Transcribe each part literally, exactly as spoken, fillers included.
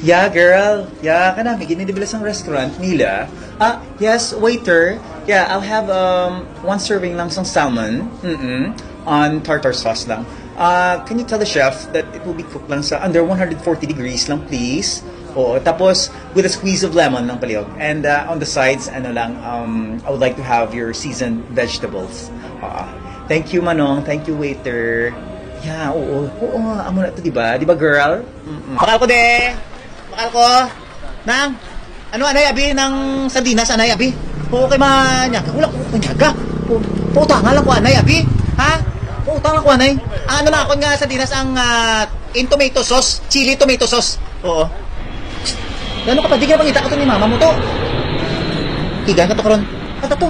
Yeah, girl. Yeah, kanami gid ni, di ba, sang restaurant nila. Ah, yes, waiter. Yeah, I'll have, um, one serving lang sang salmon. Mm-mm. On tartar sauce lang. Uh, can you tell the chef that it will be cooked lang sa under one hundred forty degrees lang, please? Oo, tapos with a squeeze of lemon lang palihog. And, uh, on the sides, ano lang, um, I would like to have your seasoned vegetables. Ah, thank you, Manong. Thank you, waiter. Yeah, oo. Oo, amo na to, di ba? Di ba, girl? Mm-mm. Bakal ko, de. Bakal ko. Nang, ano, anay, abi, nang sardinas, anay, abi? Oo, kay manyaga. Wala ko manyaga. Oo, pautanga lang ko, anay, abi. Ha? Pautanga ko, anay. Ang ano na ako nga sardinas, ang, ah, in tomato sauce, chili tomato sauce. Oo. Ano ka pa? Di ka pangita ka to ni mama mo to. Higan ka to karon. Ata to.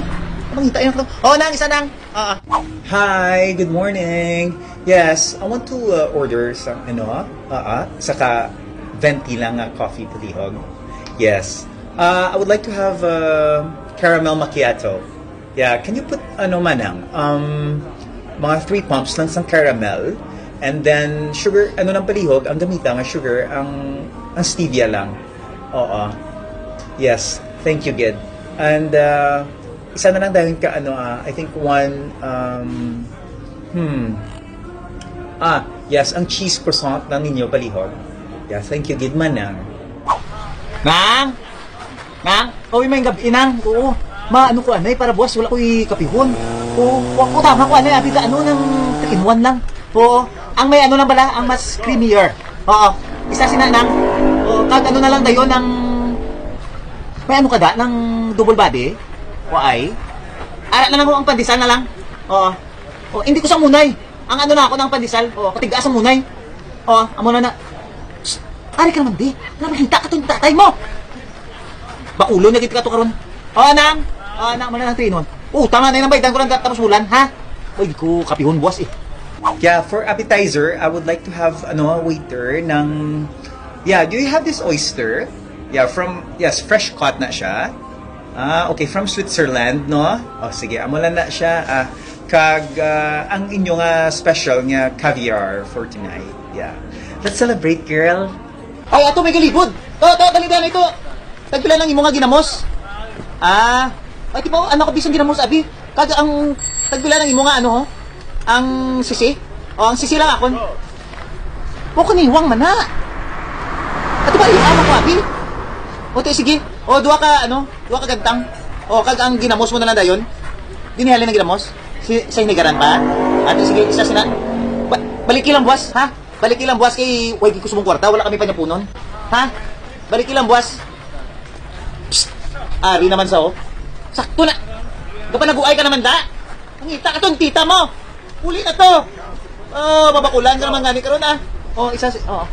Pangita yan ko. Oh, nang, isa nang. Ah, ah. Hi, good morning. Yes, I want to, uh, order some, ano, ah, ah, saka venti lang nga coffee, palihog. Yes. Uh, I would like to have, uh, caramel macchiato. Yeah, can you put, ano, manang, um, mga three pumps lang sang caramel, and then sugar, ano lang palihog, ang gamita nga sugar, ang, ang stevia lang. Oo. Yes, thank you, gid. And, uh, isa na lang dahil ka, ano, ah, I think one, um, hmm. Ah, yes, ang cheese croissant lang ninyo, palihog. Yeah, thank you, gid, manang. Nang? Nang? Kawi may gabi, nang? Oo. Ma, ano ko, anay, para buwas, wala ko ikapihon. Oo, wa ko tama ko, anay, abi ka, ano, nang three-in-one lang. Oo. Ang may ano lang bala, ang mas creamier. Oo. Isa sina nang, oo, kag ano na lang dayon, nang, may ano ka da, nang double body? Waay? Ara na lang ko ang pandesal na lang. Oo. Oh, hindi ko sa munay. Ang ano na ako ng pandesal. Oh, katigas ang munay. Oh, amo na na. Psst, ari ka naman, di. Nakakita ka to yung tatay mo. Bakulon na gid ka to karon. Oh, nang. Oh, nang, mana nang trinon. Oh, tama na yung baydan ko lang tapos bulan, ha? Uy, di ko kapihon, buwas, eh. Yeah, for appetizer, I would like to have, ano, waiter ng, yeah, do you have this oyster? Yeah, from, yes, fresh caught na siya. Ah, okay, from Switzerland, no? Oh, sige, amo lang na siya. Ah, kag, ah, ang inyo nga special nga caviar for tonight. Yeah. Let's celebrate, girl. Ay, ato may galibod. To, to, dali, dali, to. Tagpila lang imo nga ginamos? Ah. Ay, di ba, ano ka bisang ginamos, abi? Kag ang tagpila lang imo nga, ano, ho? Ang sisi? O, ang sisi lang akon. O, kaniwang man na. Ato ba, imo, ano ko, abi? O, ti, sige. O, duha ka, ano? Duha ka gantang. O, kag ang ginamos mo na lang dayon. Dinihali ng ginamos? Si, sa hinigaran pa? Ate, sige, isa sina. Ba-, baliki lang, buwas, ha? Baliki lang, buwas, kay way ko subong kwarta, wala kami panyapunon. Ha? Baliki lang, buwas. Psst! Ari naman sa, oh. Sakto na. Gapanaguay ka naman, da. Ang ita ka to, ang tita mo. Uli na to. Oh, babakulan ka naman gani karon, ah. Oh, isa si, oh.